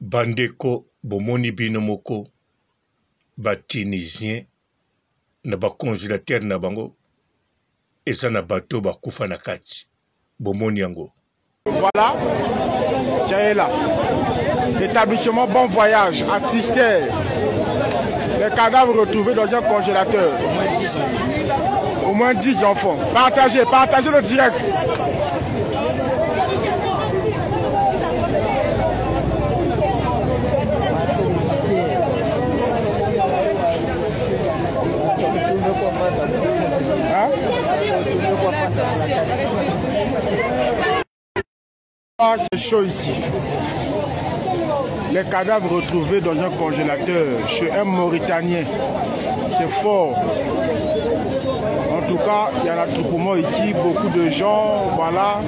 Bandeko bomoni bino moko ba tunisien na ba congelateur na bango eza na bato bakufa na kati bomoni yango. Voilà, c'est là. Établissement Bon Voyage à Tister. Les cadavres retrouvés dans un congélateur. Au moins 10 enfants. Au moins 10 enfants. Partagez, partagez le direct. Hein? Ah, c'est chaud ici. Les cadavres retrouvés dans un congélateur chez un Mauritanien. C'est fort. En tout cas, il y a l'attroupement ici, beaucoup de gens, voilà.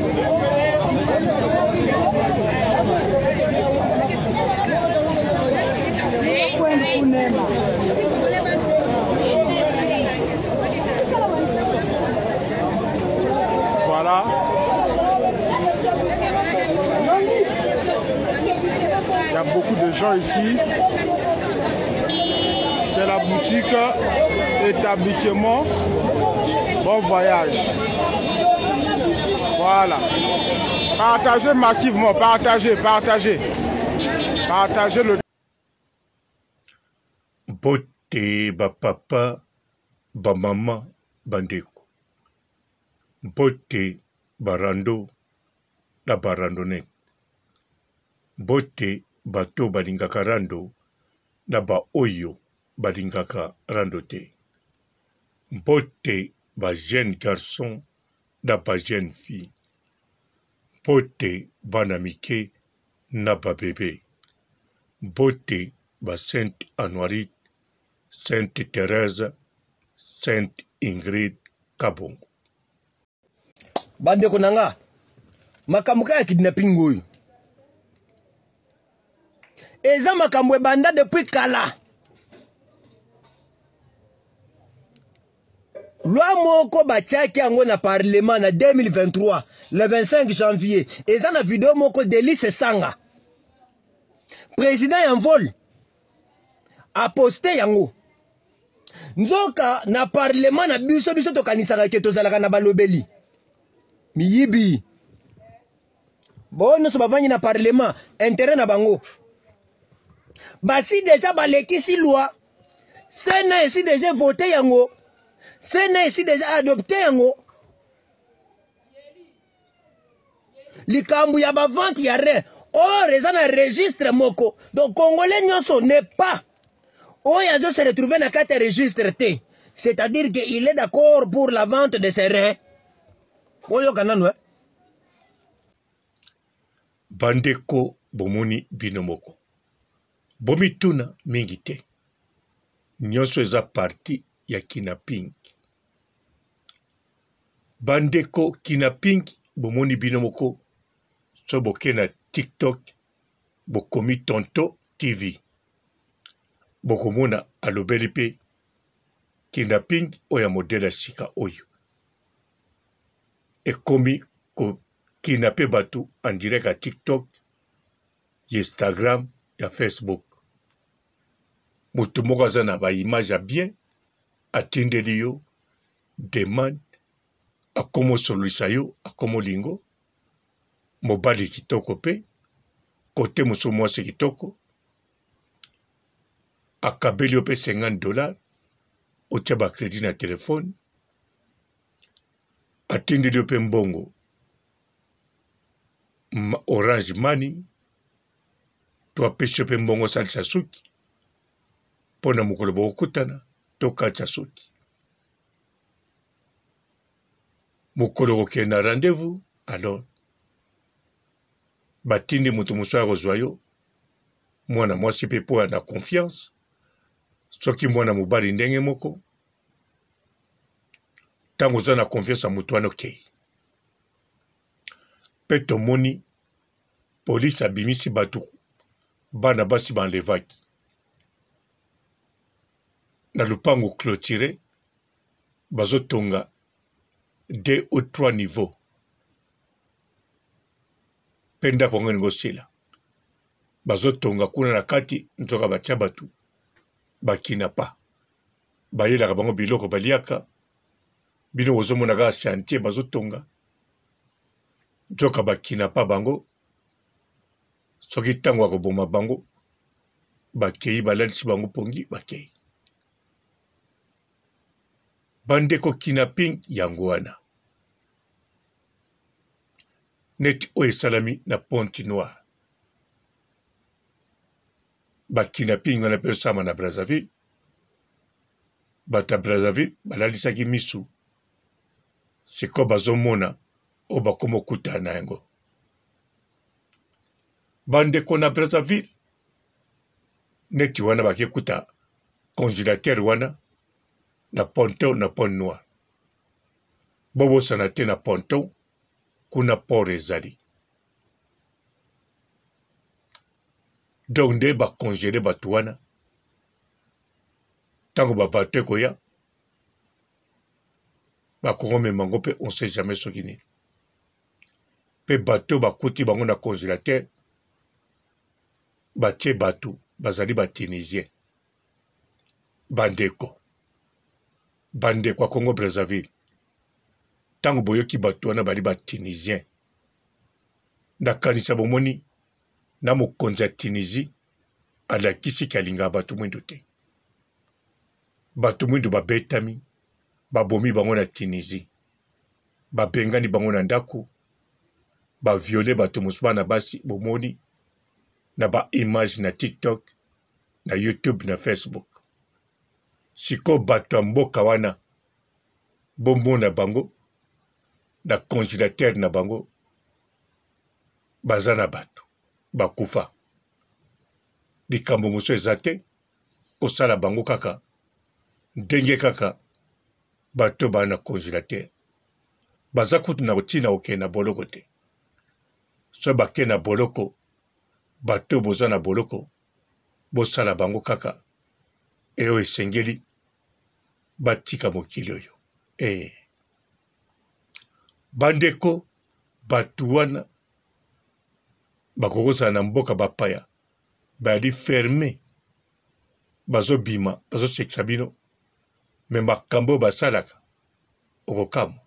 Voilà. Il y a beaucoup de gens ici. C'est la boutique établissement Bon voyage. Voilà. Partagez massivement, partagez, partagez. Partagez le. Mbote ba papa, ba mama, ba ndeko. Mbote ba rando na ba randonnette. Mbote bato oyo balingaka rando na ba oyo balingaka rando te. Mbote ba jeunes garçons na ba jeunes filles. Mbote bana mike na ba bebe. Mbote ba Sainte Anuarite, Sainte Therèse, Sainte Ingrid Kabongo. Bandeko na nga, makambo kaka ya kidnapping oyo eza makambo ebanda depuis kala. Loi moko batiaki yango na parlement na 2023 le 25 janvier, eza na video moko Delice Sanga president ya Nvol aposte yango. Nzoka na parlement na biso, biso tokanisaka ke tozalaka na balobeli miyibi bo nyonso bavandi na parlement, intérêt na bango basi deja balekisi loi. Sénat esi deja vote yango, Sénat esi deja adopte yango. Likambo ya ba vente ya rein or eza na registre moko, donc congolais nyonso n'est pas oyo azo se retrouver na kati ya registre te, c'est-à-dire que il est d'accord pour la vente de ses reins. Oyoka nanu eh? Bandeko bomoni bino moko, bomituna mingi te, nyonso eza parti ya kidnapping. Bandeko kidnapping bomoni bino moko, so boke na TikTok bokomi Tonton TV bokomona alobeli mpe kidnapping oyo ya modele ya sika oyo ekomi ko kidnapper bato en direct ya TikTok, ya Instagram, ya Facebook. Moto moko aza na ba image ya bien atindeli yo demande, akomi osololisa yo, akomi olingo mobali kitoko mpe kote mosusu mwasi kitoko, akabeli yo mpe 50 dollars otia ba credit na telefone, atindeli yo mpe mbongo orange money to apesi yo mpe mbongo osalisa suki mpo na mokolo bokokutana to katisa suki mokolo okokende na rendez-vous alors batindi moto mosusu ya kozwa yo mwana mwasi mpe mpo na confiance soki mwana mobali ndenge moko ntango oza na confiance ya moto wana okei mpe tomoni polisi abimisi bato bana basi banlevaki na lopango clotire bazotonga deux ou trois niveau mpe ndako yango elingi osila. Bazotonga kuna na kati, nzoka batia bato bakinapa, bayelaka bango biloko baliaka. Bino bozomona kaka chantier bazotonga, nzoka bakinapa bango. Soki ntango ya koboma bango, bakei balalisi bango pongi, bakei. Bandeko, kidnapping yango wana neti oyo esalami na Pointe Noire. Ba kidnapping wana mpe esalama na Brazzaville. Bato ya Brazzaville balalisaki misu, sikoyo bazomona oyo bakoma okutana na yango. Bandeko na Brazzaville neti wana bake kuta congélateur wana na ponton na Pointe Noire. Bobosana te na ponton kuna port ezali. Donc nde ba congele bato wana ntango ba bato ekoya bakokomema yango mpe on sait jamais soki nini. Mpe bato bakuti bango na congélateur batie bato bazali ba Tunisien. Bandeko, bandeko ya Congo Brazzaville, ntango boyoki bato wana bali ba Tunisien, nakanisa bomoni na mokonzi ya Tunisie alakisi ke alingaka bato mwindo te. Bato mwindo babetami, babomi bango na Tunisie, babengani bango na ndako, baviole bato mosusu bana basi, bomoni na ba image na TikTok, na YouTube, na Facebook. Sikoyo bato ya mboka wana bomona bango na congélateur na bango baza na bato bakufa. Likambo mosusu eza te, kosala bango kaka ndenge kaka bato baa na congélateur baza kutu na ntina kokende na boloko te. Soki bakei na boloko, bato boza na boloko bosala bango kaka eyo esengeli batika mokili oyo. Eh. Bandeko, bato wana bakoki kozala na mboka bapaya bayali ferme, bazobima bazosekisa bino, me makambo oyo basalaka okokamwa.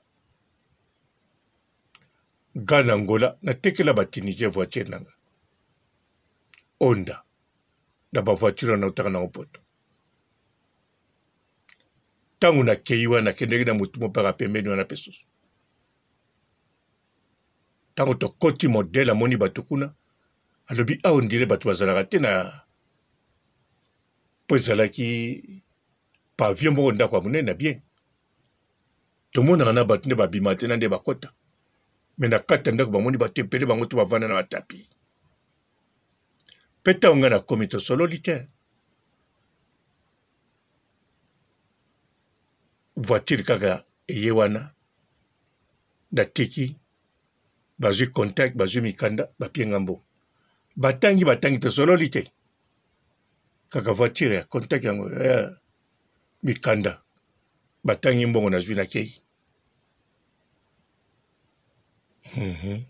Nga na Angola natekela ba Tunisien voiture na nga Honda na ba voiture wana nautaka nango poto. Ntango nakei wana nakendeki na motu mopaka pembeni wana mpe susu ntango tokoti modele amoni bato kuna alobi awa ondire bato bazalaka te na mpo ezalaki pavillon moko ndako ya monene na bien tomonaka na bato nde babima te na nde bakota me na kati ya ndako bamoni bato ebele bango to bavanda na batapi mpe ntango ngai nakomi tosololi te voiture kaka eye wana nateki bazwi contact bazwi mikanda bapie nga mbongo batangi batangi tosololi te kaka voiture ya contact yango eh, mikanda batangi mbongo nazwi nakei mm -hmm.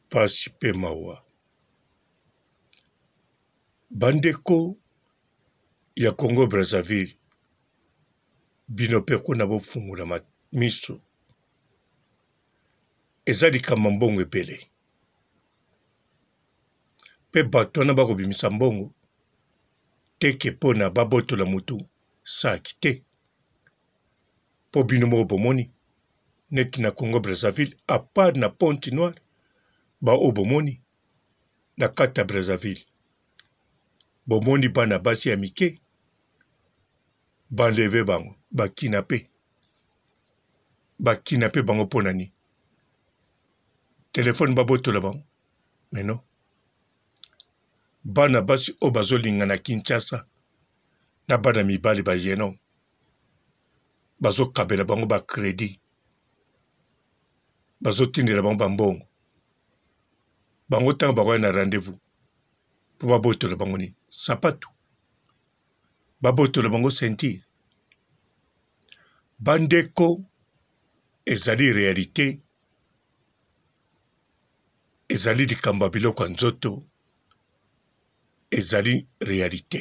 Pasi pe mawa bandeko ya Congo Brazzaville bino pe kuna bofungola miso eza likambo ya mbongo ebele pe bato wana bakobimisa mbongo teke pona babotola mutu saki te po bino moko bomoni neti na Congo Brazzaville a part na Pointe Noire ba oyo bomoni na kati ya Brazzaville bomoni bana basi ya mike ba enleve bango ba kinape ba kinape bango pona nini telefone babotola bango mais non bana basi oyo bazolinga na Kinshasa na bana mibali ba jeune homme bazokabela bango ba credit bazotindela bango bambongo bango ntango bakoya na rendez-vous mpo babotola bango nini sapatu babotola bango ceinture bandeko ezali realite ezali likambo ya biloko ya nzoto. Ezali realite.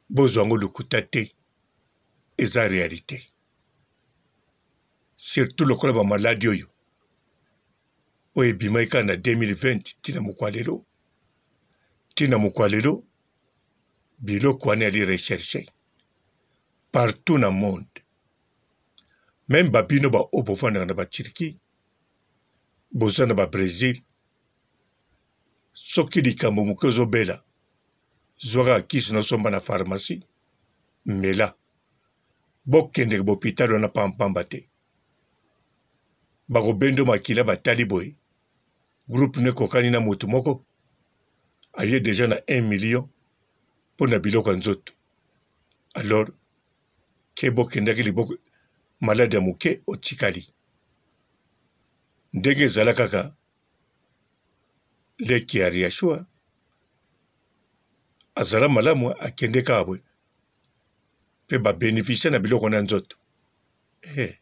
Bozwa yango lokuta te. Eza realite. Surtout lokola ba maladi oyo oyo ebimaki kaka na 2020 tina mokwa lelo tina mokwa lelo biloko wana yali recherche partout na monde meme babino baoyo bofandaka na baturquie boza na babrésil soki likambo moke ozobela zwa kaka kisi nosomba na pharmacie mela bokendeke bopital wana pampamba te bakobendo makila batali boye groupe no ekokani na moto moko aye deja na 1 million mpo na biloko ya nzoto alors ke bokendaki liboko maladi ya moke otikali ndenge ezala kaka leki ya Riachua azala malamu akende kaka boye mpe babeneficie na biloko na nzoto eh.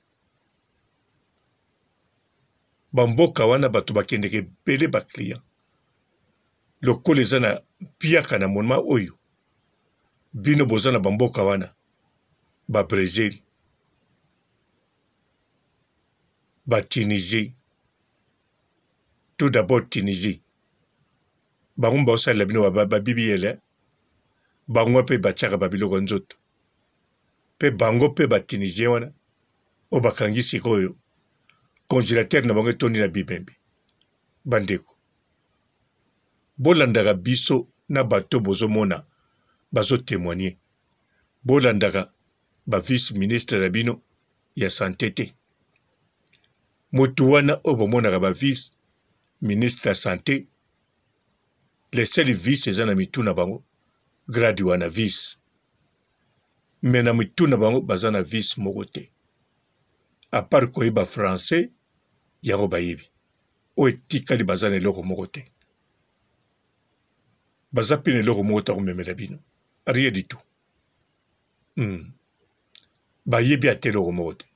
Bamboka wana bato bakendeke ebele ba client lokola eza na mpiaka na monima oyo bino boza na bamboka wana ba Brésil ba Tunisie tout d'abord Tunisie bango baosalela bino ba BBL eh? bango mpe batiaka ba biloko ya nzoto mpe bango mpe ba Tunisien wana oyo bakangi sikoyo congélateur na bango etondi na bibembe. Bandeko, bolandaka biso na bato bozomona bazo témoigner, bolandaka ba vice ministre na bino ya sante te. Moto wana oyo bomonaka ba vice ministre ya sante, le seul vice eza na mitu na bango grade wana vice mais na mitu na bango baza na vice moko te à part koyeba français yango bayebi oyo etikali baza na eloko moko te baza mpe na eloko moko te komemela bino rien du tout hmm. Bayebi ata eloko moko te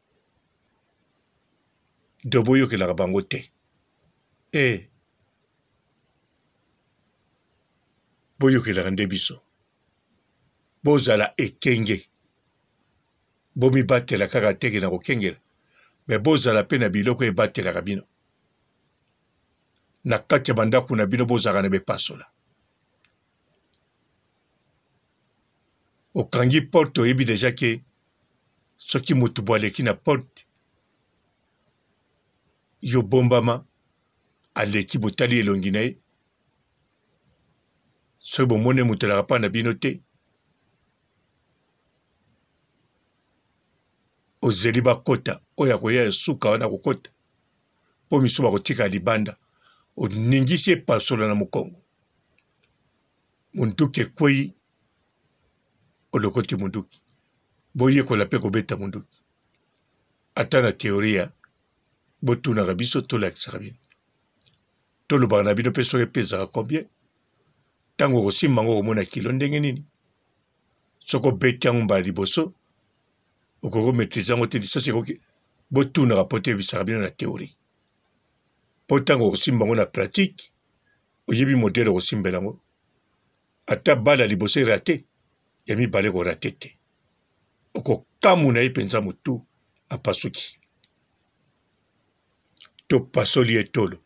do boyokelaka bango te eh. Boyokelaka nde biso bozala ekenge bomibatela kaka teke na kokengela me bozala mpe na biloko ebatelaka bino na kati ya bandako na bino bozalaka na bepasola Okangi porte oyebi dejà ke soki mutu bo aleki na porte yo bombama aleki botali elongi na ye soki bomoni mutu alaka pa na bino te ozeli bakota oyo akoya ya suka wana akokota mpo misusu bakotika libanda oningisi epasola na mokongo Munduki ekweyi olokoti munduki. Boyekola pe kobeta munduki ata na theorie botunaka biso tolakisaka bino. Tolobaka na bino pe soki epesaka combien tango okosimba yango okomona kilo ndenge nini. Soki obeti yango mbala liboso okoki ko maitriser yango te lisasi ekoki botunaka po toyebisaka bino na theorie. Po tango okosimba yango na pratique oyebi modele okosimbela yango ata bale ya liboso erate ya mibale ekorate te okokamuna ye mpenza motu apasuki topasoli ye tolo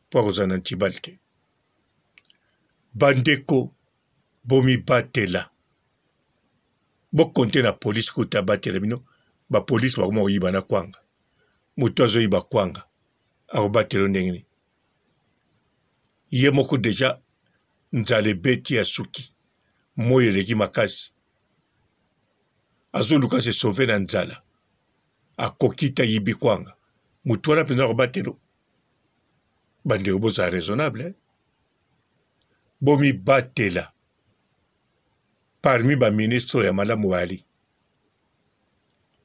mpo akozala na ntibale te bandeko bomibatela bokonte na polisi kuta abatela bino bapolisi bakoma koyiba na kwanga moto azoyiba kwanga akobatela yo ndenge nini Ye moko dejà nzala ebeti ye asuki moyi eleki makasi azoluka se sauver na nzala akoki te ayibi kwanga mutu wana penza akobatelo bandeko bozala raisonnable eh? bomibatela parmi ba ministre ya malamu bayali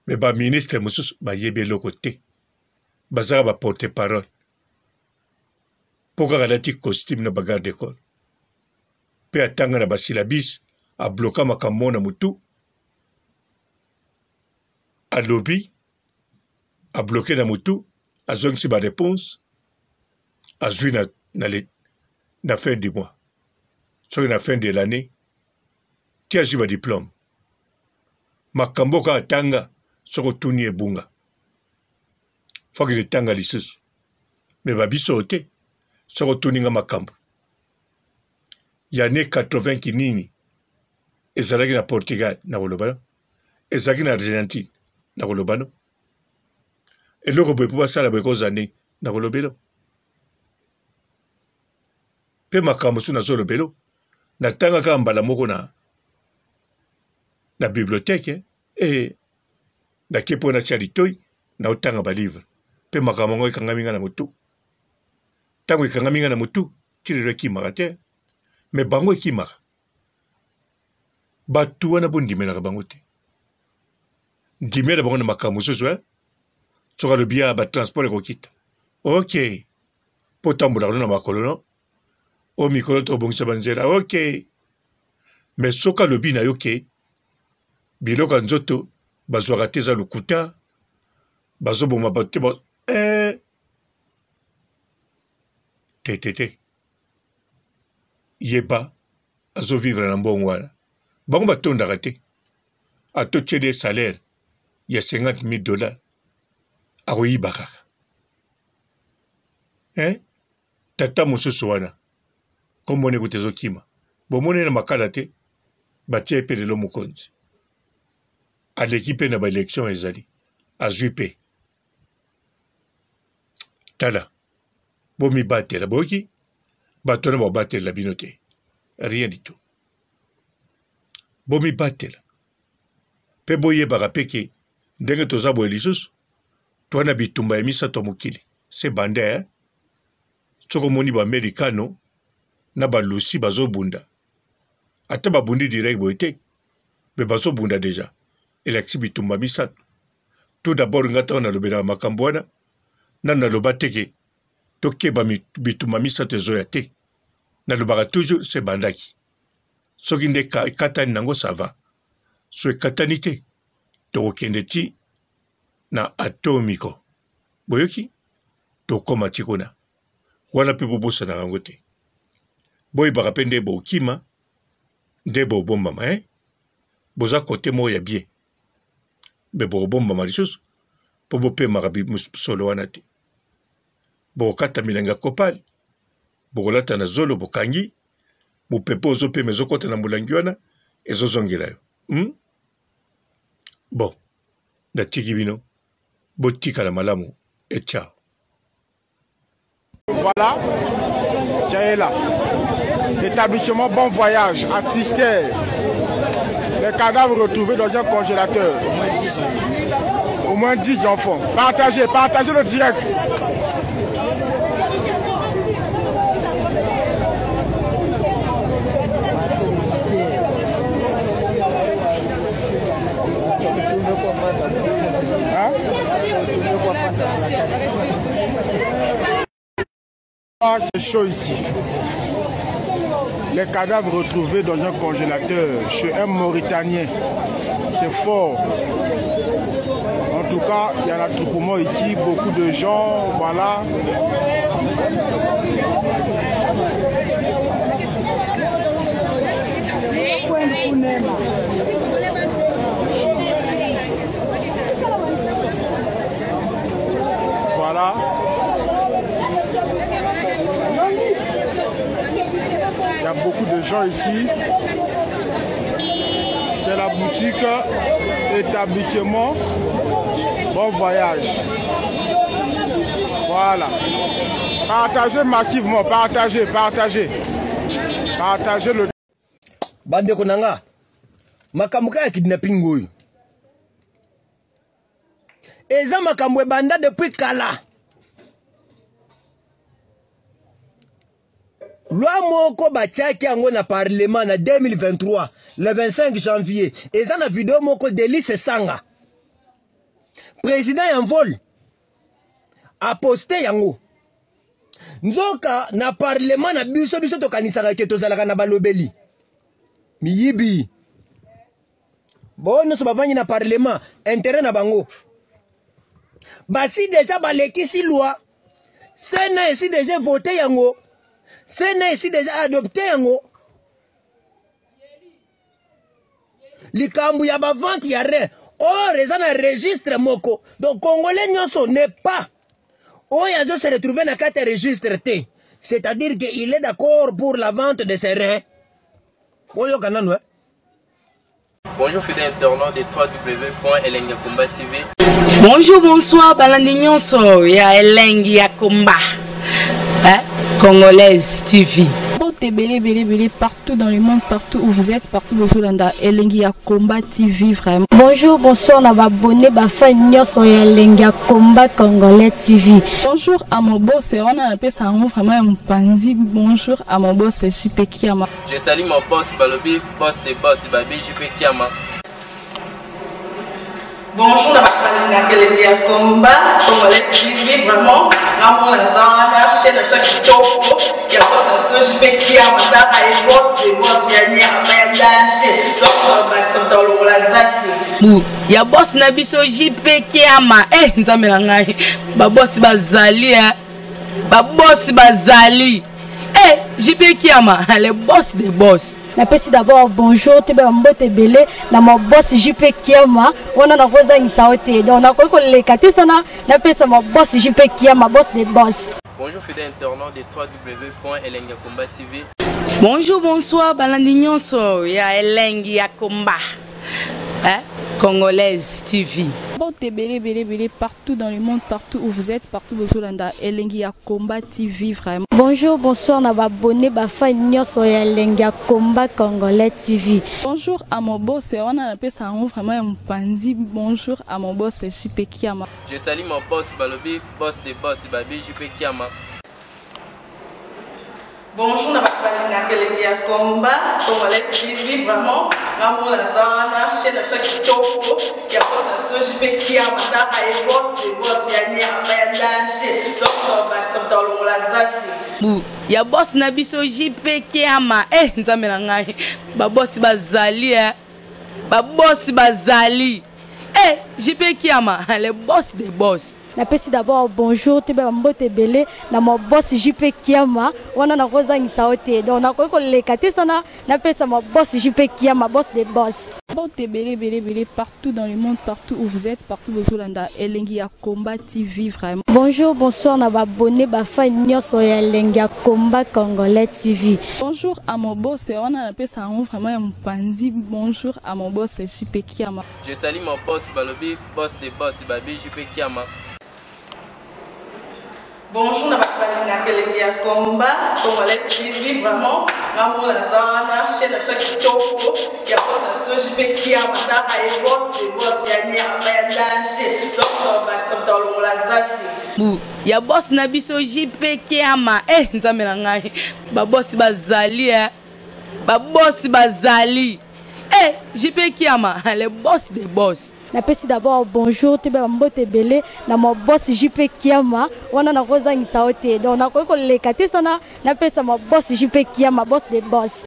me ba ministre mosusu bayebi eloko te bazaka ba porte parole mpo kaka alati costume na ba garde corps mpe atanga na ba syllabus abloka makambo na mutu alobi abloke na mutu azongisi ba réponse azwi na, na, le, na fin du mois. Soki na fin de l'année ti azwi ba diplome makambo kaka atanga soki otuni ebunga fo akende tanga lisusu me ba biso te soki otuni nga makambo ya ne 80 kinini ezalaki na Portugal nakoloba no ezalaki na Argentine nakoloba no eloko boye mpo basala boye kozala ndenge nakolobelo mpe makambo mosusu nazolobelo natanga kaka mbala moko na na biblioteke e nake mpo natya litoi naotanga balivre mpe makambo yango ekangami ngai na motu ntango ekangami ngai na motu ti lelo ekimaka te me bango ekimaka bato wana bondimelaka bango te ndimela bango na makambo mosusu eh? soki alobi ya batransport ekokita ok mpo otambolaka no na makolo no o mikolo tobongisa banzela ok me soki alobi na yo ke biloko ya nzoto bazwaka te eza lokuta bazoboma bato te ba, eh. te te te yeba azo vivre na mbongo wana bango batondaka te ata otyeli ye salaire ya 50 000 dollars akoyiba kaka eh? tata mosusu wana nkombo ne kuta ezokima bomoni na makala te batia ye mpe lelo mokonzi aleki mpe na baelection ezali azwi mpe tala bomibatela boyoki bato wana babatelela bino te rien du tout bomibatela mpe boyebaka mpe ke ndenge toza boye lisusu toa na bitumba ya misato ya mokili se bande eh? soki omoni baamerikano na balusi bazobunda ata babundi direct boye te me bazobunda deja elakisi bitumba misato tout d'abord nga ntango nalobelaka makambo wana nanu naloba te ke tokeba bitumba misato ezoya te nalobaka toujours se ebandaki soki nde ekatani nango ça va so ekatani te tokokende ti na atomiko boyoki tokoma ti kuna wana mpe bobosanaka yango te boyebaka mpe nde bokima nde bobombama eh? boza kote moko ya bien me bokobombama lisusu mpo bopemaka solo wana te bokokata milangi ya kopal bokolata na zolo bokangi mopepe ozopema ezokɔta na molangi wana ezozongela yo hmm? bon natiki bino botikala malamu e ciao Voilà, c'est là. Établissement Bon Voyage à Tister. Les cadavres retrouvés dans un congélateur. Au moins 10 enfants. Au moins 10 enfants. Partagez, partagez le direct. Hein? Ah, c'est chaud ici. Les cadavres retrouvés dans un congélateur chez un Mauritanien. C'est fort. En tout cas, il y a l'attroupement ici, beaucoup de gens, voilà. Voilà. Il y a beaucoup de gens ici. C'est la boutique établissement Bon voyage. Voilà. Partagez massivement, partagez, partagez. Partagez le bandeko na nga makambo kaka ya kidnapping oyo eza makambo ebanda depuis kala loi moko batiaki yango na parlement na 2023 le 25 janvier eza na video moko delice sanga président ya mvol aposte yango nzoka na parlement na biso biso tokanisaka ke tozalaka na balobeli miyibi Bo nyonso bavandi na parlement intérêt na bango basi deja balekisi loi sena esi deja vote yango sena esi deja adopte yango. Likambo ya ba vente ya rein or eza na registre moko donc congolais nyonso n'est pas oyo azo se retrouver na kati ya registre te, c'est-à-dire que il est d'accord pour la vente de ses reins. Boyoka nanu eh. Bonjour fidèles internautes de www.elengiyakomba TV. Bonjour, bonsoir, balandi nyonso ya Elengi ya Komba. Hein? Congolaise TV. Mbote ebele ebele ebele partout dans le monde, partout où vous êtes, partout bozolanda Elengi ya Combat TV vraiment. Bonjour, bonsoir na ba abonné ba fan nyonso ya Elengi ya Combat Congolais TV. Bonjour à mon boss, wana napesa yango vraiment ya mopanzi. Bonjour à mon boss JP Kiama. Je salue mon boss Balobi, boss de boss Babi JP Kiama. Bonjour na bato balingaka elengi ya combat congolais TV vraiment ngamona naza wana chaîne na biso ya kitoko ya boss na biso JP Kiama tala ye boss de boss ya nyama ya danger donc bakisa moto alongola zaki bu ya boss na biso JP Kiama eh nzambe na ngai ba boss bazali eh ba boss bazali eh JP Kiama le boss de boss. Napesi d'abord bonjour toyeba mbote ebele na ma boss JP Kiama wana nakozangisa yo te donc nakoki koleka te sana napesa ma boss JP Kiama boss de boss. Bonjour fidèles internautes de www.elengiyakomba TV. Bonjour, bonsoir, balandi nyonso ya Elengi ya Komba. Hein? Congolaise TV. Mbote ebele ebele ebele partout dans le monde, partout où vous êtes, partout bozolanda Elengi ya Combat TV vraiment. Bonjour, bonsoir na ba abonné ba fan nyonso ya Elengi ya Combat Congolais TV. Bonjour à mon boss, wana napesa yango vraiment ya mopanzi. Bonjour à mon boss JP Kiama. Je salue mon boss Balobi, boss de boss Babi JP Kiama. Bonjour na bato balingaka elengi ya combat congolais TV vraiment ngamona naza wana chaîne na biso ya kitoko ya boss na biso JP Kiama tala ye boss de boss ya nyama ya danger donc bakisa moto alongola zaki bu ya boss na biso JP Kiama eh nzambe na ngai ba boss bazali eh ba boss bazali eh JP Kiama le boss de boss. Napesi d'abord bonjour toyeba mbote ebele na ma boss JP Kiama wana nakozangisa yo te donc nakoki koleka te sana napesa ma boss JP Kiama boss de boss. Mbote ebele ebele ebele partout dans le monde, partout où vous êtes, partout bozolanda Elengi ya Combat TV vraiment. Bonjour, bonsoir na ba abonné ba fan nyonso ya Elengi ya Combat Congolais TV. Bonjour à mon boss, wana napesa yango vraiment ya mopanzi. Bonjour à mon boss JP Kiama. Je salue mon boss Balobi, boss de boss Babi JP Kiama. Bonjour na bato balingaka elengi ya combat congolais TV vraiment ngamona naza wana chaîne na biso ya kitoko ya boss na biso JP Kiama tala ye boss de boss ya nyama ya danger donc bakisa moto alongola zaki bu ya boss na biso JP Kiama eh nzambe na ngai ba boss bazali eh ba boss bazali eh JP Kiama le boss de boss. Napesi d'abord bonjour toyeba mbote ebele na ma boss JP Kiama wana nakozangisa yo te donc nakoki koleka te sana napesa ma boss JP Kiama boss de boss.